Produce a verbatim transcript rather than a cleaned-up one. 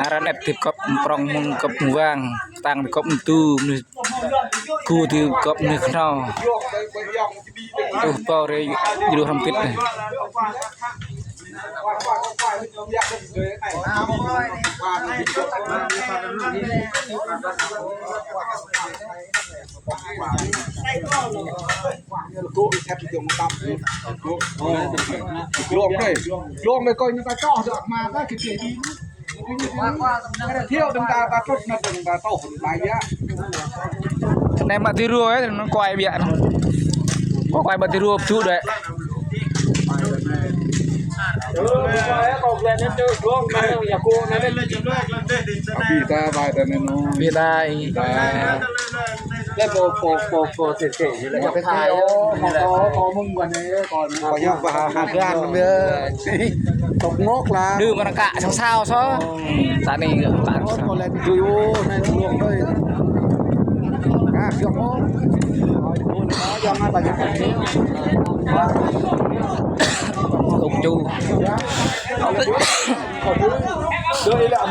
Arăng ĕp tip kŏp prŏng mơ̆ng kŏp wang, tang tip kŏp mơtu, mơnuih gu tip kŏp mơnuih khnâo. Ơ, pô rai jru hrŏm pit anai. Glông đây, glông đây coi người ta cho được mà ta kịp kịp đi. Thiếu đừng ta, ta trút nó đừng ta tổ hồn ta giá. Anai mă ti rua, ơ, anŭn kuai biă anŭn. Kuai mă ti rua pơčŭ đuaĭ. Pi ta bai ta anai anŭn. Pi ta. Pi ta. Lĕ pô, pô, pô, pô, tê, tê, lĕ pô, pô, pô, mơ̆ng guan anai, pô, pô, yơh, pô, hă, hă, gan, yơh. Tŏk ngŏk lah. Đưm mơ̆ng kă sang sao sô. Ơ. Ơ, ta anai, ta anai. Ơ, pô, lĕ tui, ơ, anai, tui, ơ. Hă, yơh, ơ. Ơ, yơh, anai, ta anai. Tŏk ču. Dơ, ih lĕ, ơ, mô,